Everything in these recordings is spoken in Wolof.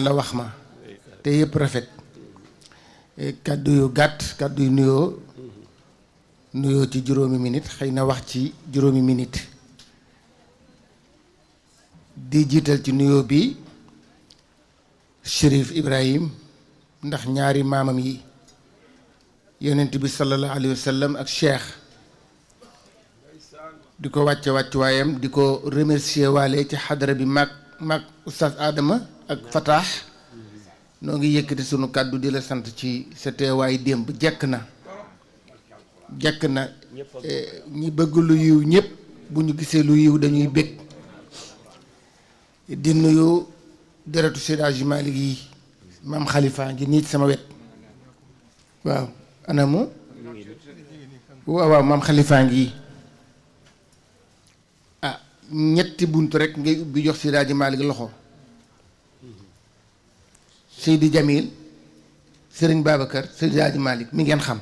la wax ma te yëpp rafet kàddu yu gàtt kàddu yu nuyoo ci juróomi minute xëy na wax ci juróomi minute di jiital ci nuyoo bi Chérif Ibrahim ndax ñaari maamam yi yonent bi sallallahu alayhi wa sallam ak Cheikh di ko wàcce wàccuwaayam di ko remercier waale ci xadara bi mag oustaz Adama ak Fatah noo ngi yëkkati sunu kàddu di la sant ci sa teewaay démb jekk na ñi bëgg lu yiw ñëpp bu ñu gisee lu yiw dañuy bëgg di nuyu deretu Seydi Hadji Malick yi maam Khalifa ngi nii sama wet waaw anamu waaw maam Khalifa ngi ñetti buntu rek ngay ubbi jox Seydi Hadji Malick loxo Seydi Jamil Serigne Babacar Seydi Hadji Malick mi ngeen xam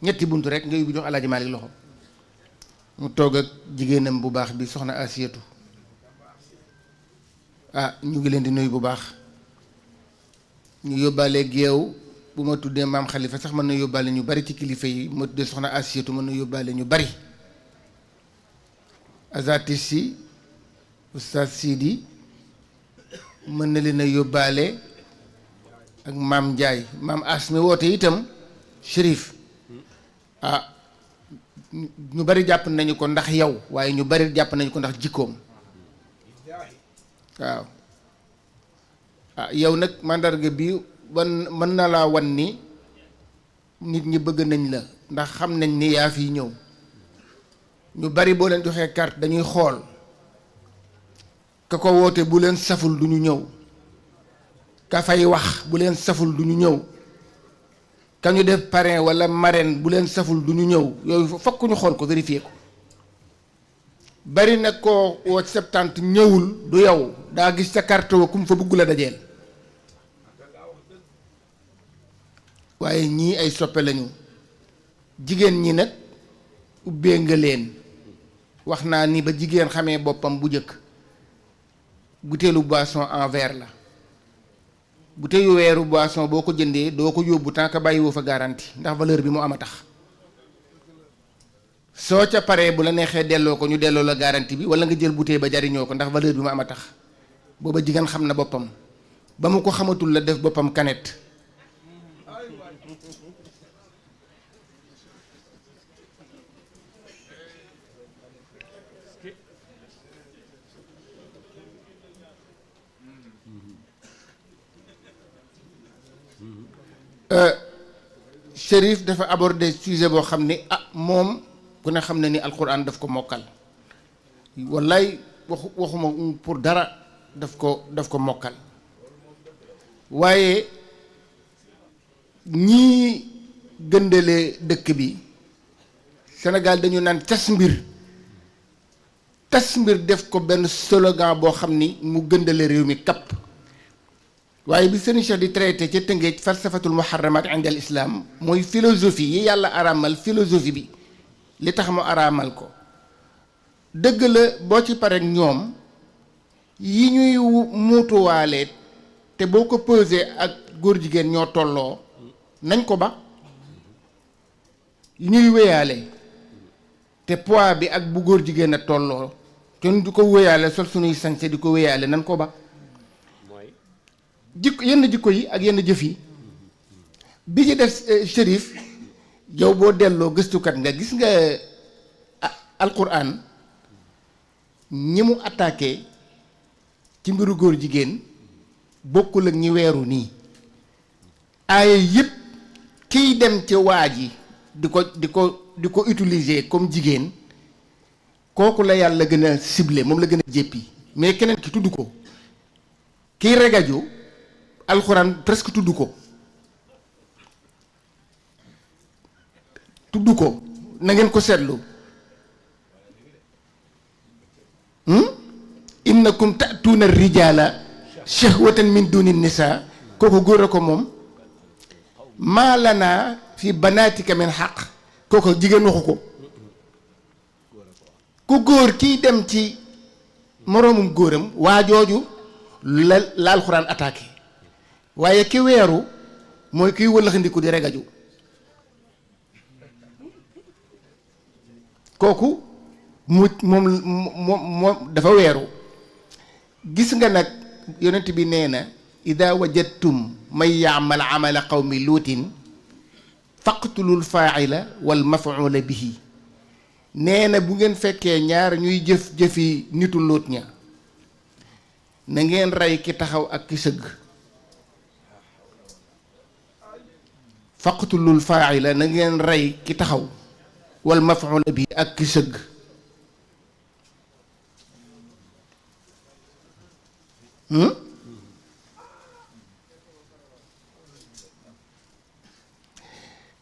ñetti buntu rek ngay ubbi jox Alaaji Malick loxo mu toog ak jigéenam bu baax bi soxna Asiyatu ñu ngi leen di nuyu bu baax ñu yóbbaale géew bu ma tuddee maam Khalifa sax mën na yóbbaale ñu bari ci kilifa yi bu ma tuddee soxna Asiyatu mën na yóbbaale ñu bari Azatis si Oustaz Sidi mën na leen a yóbbaale ak maam Ndiaye maam Asmi woote itam Chérif ñu bari jàpp nañu ko ndax yow waaye ñu bari jàpp nañu ko ndax jikkoom waaw yow nag màndarga bi mën na laa wan ni nit ñi bëgg nañ la ndax xam nañ ni yaa fiy ñëw ñu bari boo leen joxee carte dañuy xool ka ko woote bu leen saful du ñu ñëw ka fay wax bu leen saful du ñu ñëw ka ñu def parrain walla marraine bu leen saful du ñu ñëw yooyu fokk ñu xool ko vérifier ko bari nag koo woo septante ñëwul du yow daa gis sa carte wa kum fa bugg la dajeel waaye ñii ay soppe lañu jigéen ñi nag ubbee nga leen wax naa ni ba jigéen xamee boppam bu njëkk butéelu boisson en verre la butéelu weeru boisson boo ko jëndee doo ko yóbbu tant que bàyyiwoo fa garantie ndax valeur bi mu am a tax soo ca paree bu la neexee delloo ko ñu delloo la garantie bi wala nga jël bouteille ba jariñoo ko ndax valeur bi mu am a tax booba jigéen xam na boppam ba mu ko xamatul la def boppam canette Chérif dafa aborder sujet boo xam ni moom ku ne xam ne ni alquran daf ko mokkal wallaay waxuma pour dara daf ko mokkal waaye ñii gëndale dëkk bi Sénégal dañu naan tas mbir def ko benn slogan boo xam ni mu gëndale réew mi kapp waaye bi sëriñ Cheikh di traité ca Tëngéej falsafatul muharramat inda al islam mooy philosophie yi yàlla araamal philosophie bi li tax mu araamal ko dëgg la boo ci parek ñoom yi ñuy muutuwaale te boo ko pesé ak góor jigéen ñoo tolloo nañ ko ba yi ñuy wéyaale te poids bi ak bu góor jigéen a tolloo kenn du ko wéyaale sol suñuy sañse di ko wéyaale nañ ko ba yenn jikko yi ak yenn jëf yi bi ci def Chérif yow boo delloo gëstukat nga gis nga alquran ñi mu attaqué ci mbiru góor jigéen bokkul ak ñi weeru nii aaya yëpp kiy dem ci waa ji di ko utiliser comme jigéen kooku la yàlla gën a ciblé moom la gën a jéppi mais keneen ki tudd ko kiy regaju alxuraan presque tudd ko na ngeen ko seetlu innakum ta'tuuna rijaala shahwatan min duni nisa kooku góor a ko moom maa lanaa fi banaatika min xaq kooku jigéen waxu ko ku góor kiy dem ci moroomum góoram waa jooju la alxuraan attaqué waaye ki weeru mooy kiy wëllaxandiku di regaju kooku moom dafa weeru. gis nga nag yonent bi nee na ida wajadtum man yaamal amala qawmi luutin faqtulul faaila wal mafuula bihi nee na bu ngeen fekkee ñaar ñuy jëf-jëfi nitu luut ña na ngeen rey ki taxaw ak ki sëgg faqtulul faaila na ngeen rey ki taxaw wal mafuula bihi ak ki sëgg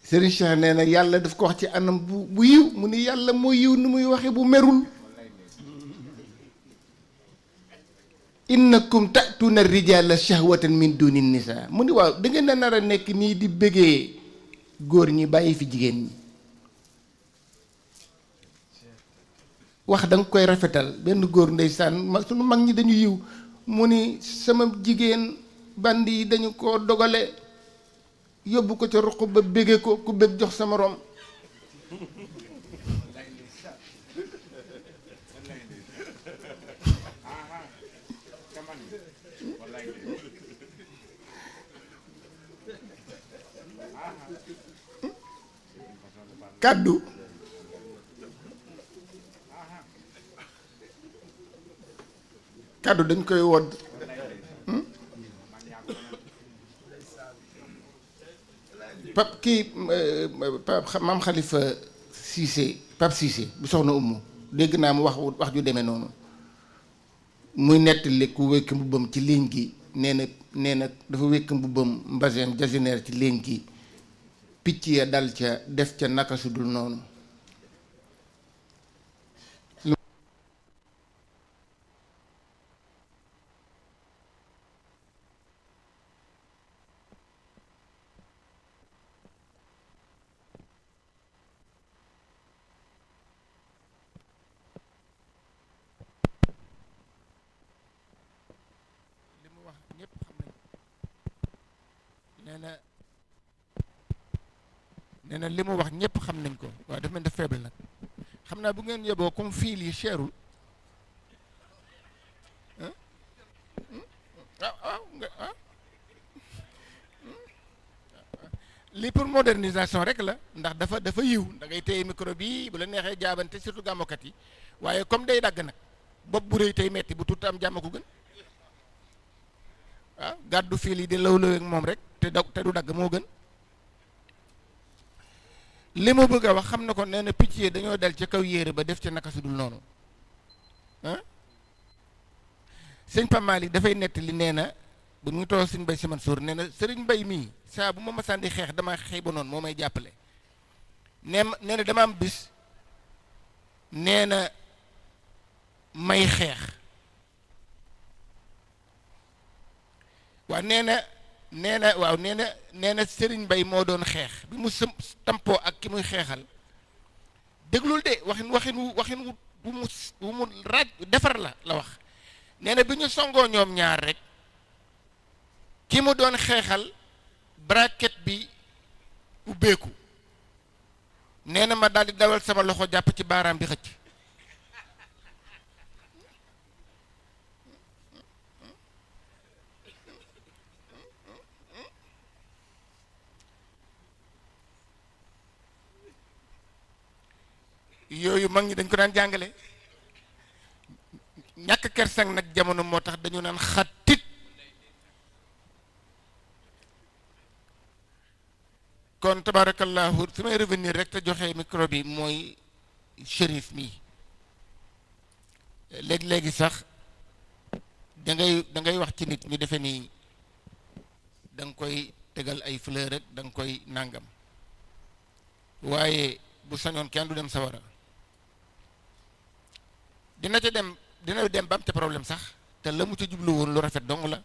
Serigne Cheikh nee na yàlla daf ko wax ci anam bu yiw mu ni yàlla mooy yiw ni muy waxe bu merul innakum ta'tuna rijala shahwatan min duni nisa mu ni waaw da ngeen a nar a nekk nii di bëggee góor ñi bàyyi fi jigéen ñi wax da nga koy rafetal benn góor ndeysaan sunu mag ñi dañu yiw mu ni sama jigéen band yi dañu ko dogale yóbbu ko ca ruq ba bége ko ku bég jox sa moroom kàddu dañ koy wodd pap kii maam Khalifa Cissé Pape Cissé bu soxna Umu dégg naa mu wax ju demee noonu muy nettali ku wékk mbubbam ci ligne gi nee na dafa wékk mbubbam mbasin jasinaire ci ligne gi picc ya dal ca def ca naka su dul noonu nee na li mu wax ñëpp xam nañ ko waaw dafa mel ni faible nag xam naa bu ngeen yeboo comme fii lii cherul lii pour modernisation rek la ndax dafa yiw da ngay téye micro bi bu la neexee jaabante surtout gàmmokat yi waaye comme day dagg nag bopp bu rëy tey metti bu tuut am jàmm ko gën waaw gàddu fii lii di law-law ak moom rek te du dagg moo gën li ma bëgg a wax xam na ko nee na picc yi dañoo dal ca kaw yére ba def ca naka su dul noonu ah sëñ Pape Malick dafay nettali nee na bu ñu toog sëñ Mbay Si Mansour nee na sëriñ Mbay mii saa bu ma masaan di xeex dama xëy ba noonu moo may jàppale nee na dama am bis nee na may xeex waaw nee na Serigne Mbaye moo doon xeex bi mu tampoo ak ki muy xeexal déglul de waxin wu mu raaj defar la wax nee na bi ñu songoo ñoom ñaar rek ki mu doon xeexal braquette bi ubbeeku nee na ma daal di dawal sama loxo jàpp ci baaraam bi xëcc yooyu mag ñi dañ ko daan jàngale ñàkk kersang nag jamono moo tax dañu naan xattit kon tabarakallahu fi may revenir rek te joxe micro bi mooy shérif mi léegi sax da ngay wax ci nit ñu defe nii da nga koy tegal ay fleur rek da nga koy nàngam waaye bu sañoon kenn du dem sawara dina dem ba am te problème sax te la mu ci jublu woon lu rafet dong la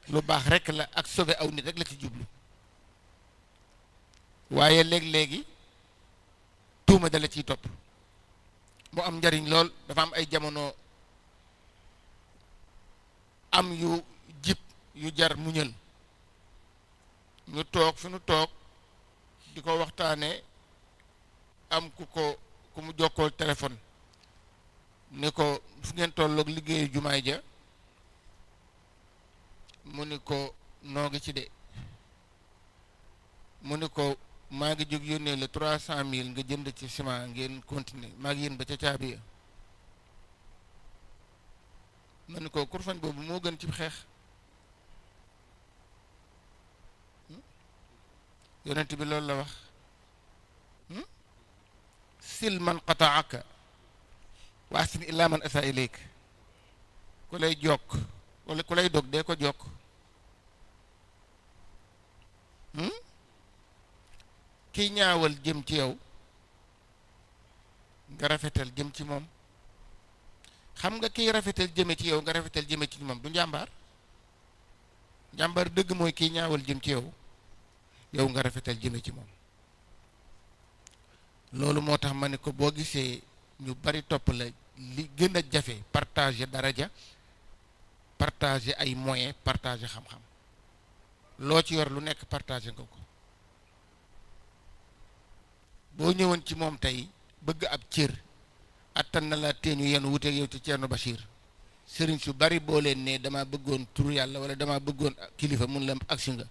lu baax rek la ak sauver aw nit rek la ci jublu waaye léegi tuuma dala ciy topp mu am njariñ lool dafa am ay jamono am yu jib yu jar muñal ñu toog fi ñu toog di ko waxtaane am ku mu jokkool téléphone ni ko fu ngeen tolloog liggéeyu jumaay ja mu ni ko noo ngi ci de mu ni ko maa ngi jóg yónnee la 300,000 nga jënd ci ciment ngeen continuer maa ngi yéen ba ca caabi ya ma ni ko kurfañ boobu moo gën ci xeex yonent bi loolu la wax sil man qataaka wa ahsin illa man asa ilayk ku lay jokk wala ku lay dog dee ko jokk kiy ñaawal jëm ci yow nga rafetal jëm ci moom xam nga kiy rafetal jëme ci yow nga rafetal jëme ci moom du njàmbaar njàmbaar dëgg mooy kiy ñaawal jëm ci yow yow nga rafetal jëme ci moom loolu moo tax ma ne ko boo gisee ñu bari topp la li gën a jafe partager daraja partager ay moyens partager xam-xam loo ci yor lu nekk partager nga ko boo ñëwoon ci moom tey bëgg ab cër attan na la teeñu yenn wuteeg yow ci Thierno Bachir sëriñ su bari boo leen ne dama bëggoon tur yàlla wala dama bëggoon kilifa mun la agsi nga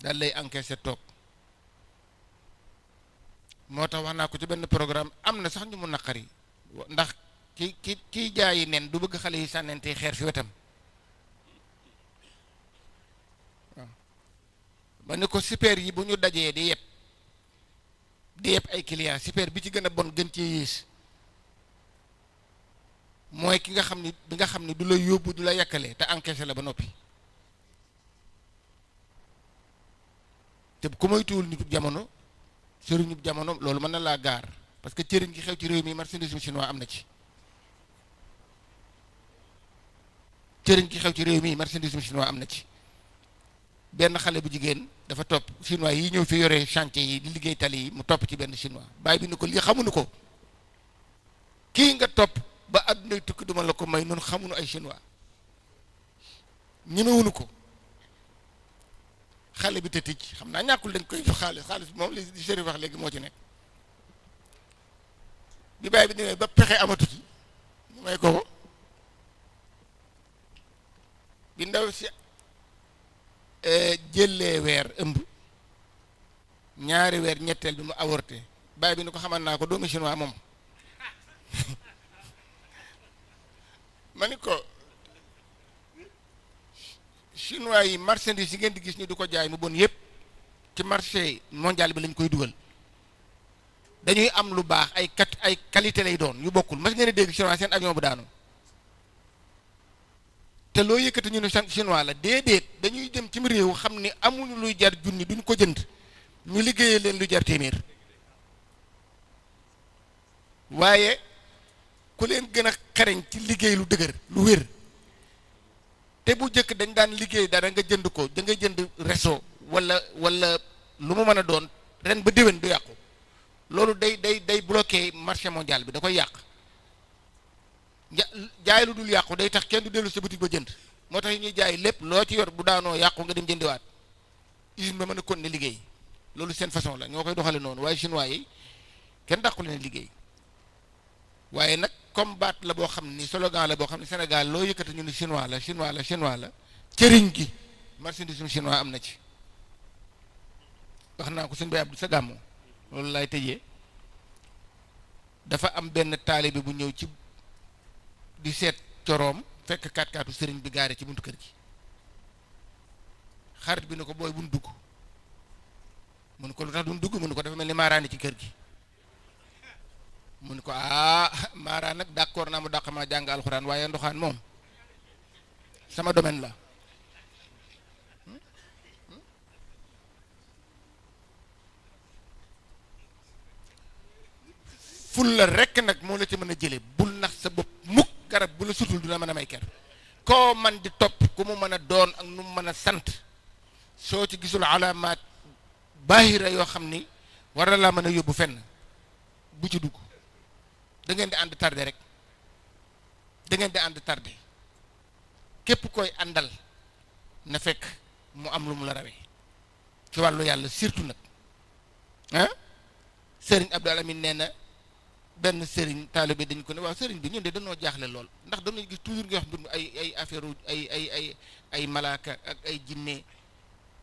daal lay encaissé toog moo tax wax naa ko ci benn programme am na sax ñu mu naqari ndax kiy jaayi nen du bëgg xale yi sànnente xeer fi wetam waaw ba ne ko super yi bu ñu dajee di yeb ay clients super bi ci gën a bon gën ci yées mooy ki nga xam ni bi nga xam ni du la yóbbu du la yàkkale te encaissé la ba noppi te ku moytuwul nitu jamono sëriñu jamono loolu mën na laa gaar parce que cëriñ gi xew ci réew mi marchandise chinois am na ci cëriñ gi xew ci réew mi marchandise chinois am na ci benn xale bu jigéen dafa topp chinois yi ñëw fi yore chantier yi di liggéey tali yi mu topp ci benn chinois baay bi ni ko lii xamuñu ko kii nga topp ba àddunay tukki duma la ko may noonu xamuñu ay chinois ñemewuñu ko xale bi te ticc xam naa ñàkkul dañ koy jox xaalis moom li Chérif wax léegi moo ci nekk bi baay bi demee ba pexe amatuti ñu may ko bi ndaw si jëlee weer ëmb ñaari weer ñetteel bi mu avorté baay bi ni ko xamal naa ko doomu chinois moom ma ni ko chinois yi marchandise yi ngeen di gis ñu di ko jaay mu bon yépp ci marché mondial bi lañ koy dugal dañuy am lu baax ay qualité lay doon yu bokkul mas ngeen a dégg chinois seen avion bu daanu te loo yëkkati ñu ne chinois la déedéet dañuy dem ci réew xam ni amuñu luy jar junni duñ ko jënd ñu liggéeyee leen lu jar téeméer waaye ku leen gën a xarañ ci liggéey lu dëgër lu wér te bu njëkk dañ daan liggéey dara nga jënd ko da nga jënd réseau wala lu mu mën a doon ren ba déwén du yàqu loolu day bloqué marché mondial bi da koy yàq jaay lu dul yàqu day tax kenn du dellu sa boutique ba jënd moo tax ñuy jaay lépp loo ci yor bu daanoo yàqu nga dem jëndiwaat usine ba mën a continuer liggéey loolu seen façon la ñoo koy doxale noonu waaye chinois yi kenn dàqu leen liggéey waaye nag comme baat la boo xam ni slogan la boo xam ne Sénégal loo yëkkati ñu ni chinois la cëriñ gi marchandise chinois am na ci wax naa ko sëñ Bay Abdou sa gàmmu loolu laay tëjee dafa am benn taalibe bu ñëw ci di seet coroom fekk kaat-kaatu sëriñ bi gaare ci buntu kër gi xarit bi ne ko booy buñ dugg mun ko lu tax duñ dugg mun ko dafa mel ni maaraani ci kër gi mun ko maaraan nag d'accord naa mu dàq maa jàng alxuraan waaye ndoxaan moom sama domaine la ful la rekk nag moo la ci mën a jële bul nax sa bopp mukk garab bu la sutul du la mën a may ker koo man di topp ku mu mën a doon ak nu mu mën a sant soo ci gisul alaamaat baahira yoo xam ni war na laa mën a yóbbu fenn bu ci dugg da ngeen di ànd tardé rek da ngeen di ànd tardé képp koy àndal na fekk mu am lu mu la rawee ci wàllu yàlla surtout nag ah sëriñ Abdou Alamine nee na benn sëriñ taalibe dañ ko ne waaw sëriñ bi ñun de dañoo jaaxle lool ndax dañuy gis toujours nga wax mbir mi ay affaire ay malaaka ak ay jinne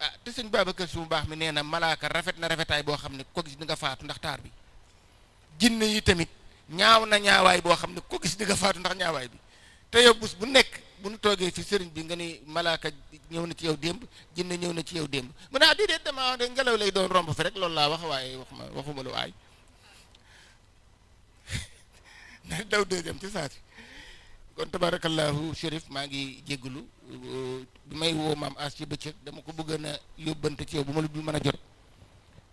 ah te sëñ Babacar su mu baax mi nee na malaaka rafet na rafetaay boo xam ne ko gis di nga faatu ndax taar bi jinne yi tamit ñaaw na ñaawaay boo xam ne ko gis di nga faatu ndax ñaawaay bi te yow bés bu nekk bu ñu toogee fi sëriñ bi nga ni malaaka ñëw na ci yow démb jinne ñëw na ci yow démb mu ne ah déedéet dama de ngelaw lay doon romb fi rek loolu laa wax waaye waxuma lu aay na daw deuxième ci saa si kon tabarakallahu Chérif maa ngi jéggalu bi may woo maam as ci bëccëg dama ko bëgg na yóbbante ci yow bu ma la dul mën a jot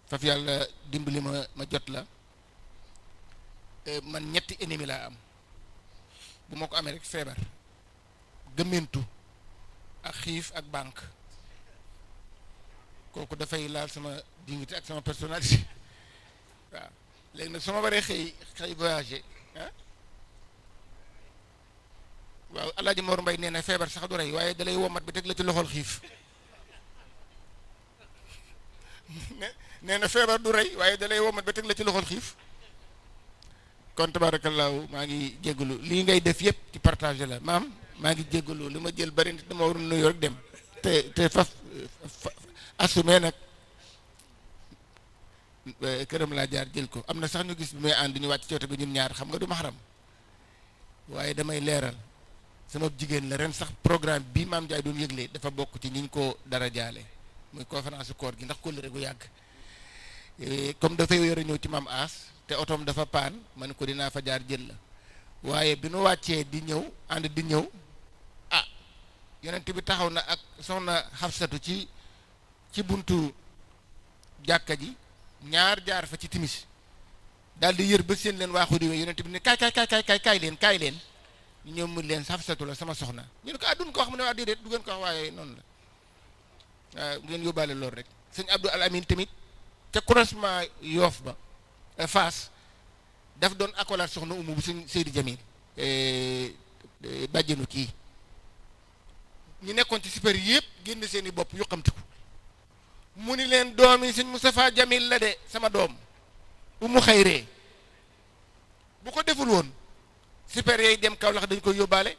faf yàlla dimbali ma jot la man ñetti ennemi laa am bu ma ko amee rek feebar gëmmentu ak xiif ak banque kooku dafay laal sama dignité ak sama personnalité waaw léegi nag su ma waree xëy voyager ah waaw Alaaji Mor Mbay nee na feebar sax du rey waaye dalay womat bi teg la ci loxol xiif nee na feebar du rey waaye dalay womat ba teg la ci loxol xiif kon tabaarakallaahu maa ngi jéggalu lii ngay def yëpp ci partagé la maam maa ngi jéggalu li ma jël bari nit dama waroon nuyoo rek dem te faf assumé nag këram laa jaar jël ko am na sax ñu gis bi may ànd ñu wàcc cooto bi ñun ñaar xam nga du maxaram waaye damay leeral sama jigéen la ren sax programme bii maam Ndiaye doon yëgle dafa bokk ci ñiñ ko dara jaale muy conférence koor gi ndax kóllëre gu yàgg comme dafay yore ñëw ci maam As te otoom dafa paan man ko dinaa fa jaar jël la waaye bi nu wàccee di ñëw ànd di ñëw ah yonent bi taxaw na ak soxna Xafsatu ci buntu jàkka ji ñaar jaar fa ci timis daal di yër ba seen leen waaxu di yonent bi ne kaay leen ñu ñëw mu leen Xafsatu la sama soxna ñu ne ko ah duñ ko wax mu ne waa déedéet du ngeen ko wax waaye noonu la waaw ngeen yóbbaale loolu rek sëñ Abdou Alamine tamit te croisement Yoof ba Fass daf doon accolade soxna umu bu sëñ Seydi Jamil bàjjenu kii ñu nekkoon ci super yëpp génn seen i bopp yu xamtiku mu ni leen doomi sëñ Moustapha Jamil la de sama doom umu xayree bu ko deful woon super yay dem Kaolack dañ koy yóbbaale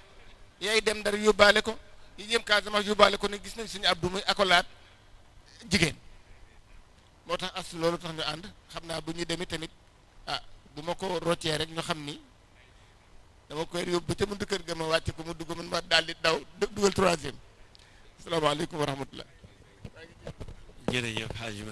yay dem Ndar yóbbaale ko yi dem Casamance yóbbaale ko ne gis nañ suñu Abdou muy accolade jigéen moo tax as loolu tax ñu ànd xam naa bu ñu demee tamit ah bu ma ko roccee rek ñu xam ni dama koy yóbbu ba ca buntu kër ga ma wàcce ko mu dugg man ma daal di daw dugal troisième asalaamaaleykum wa rahmatullah jërëjëf Hadj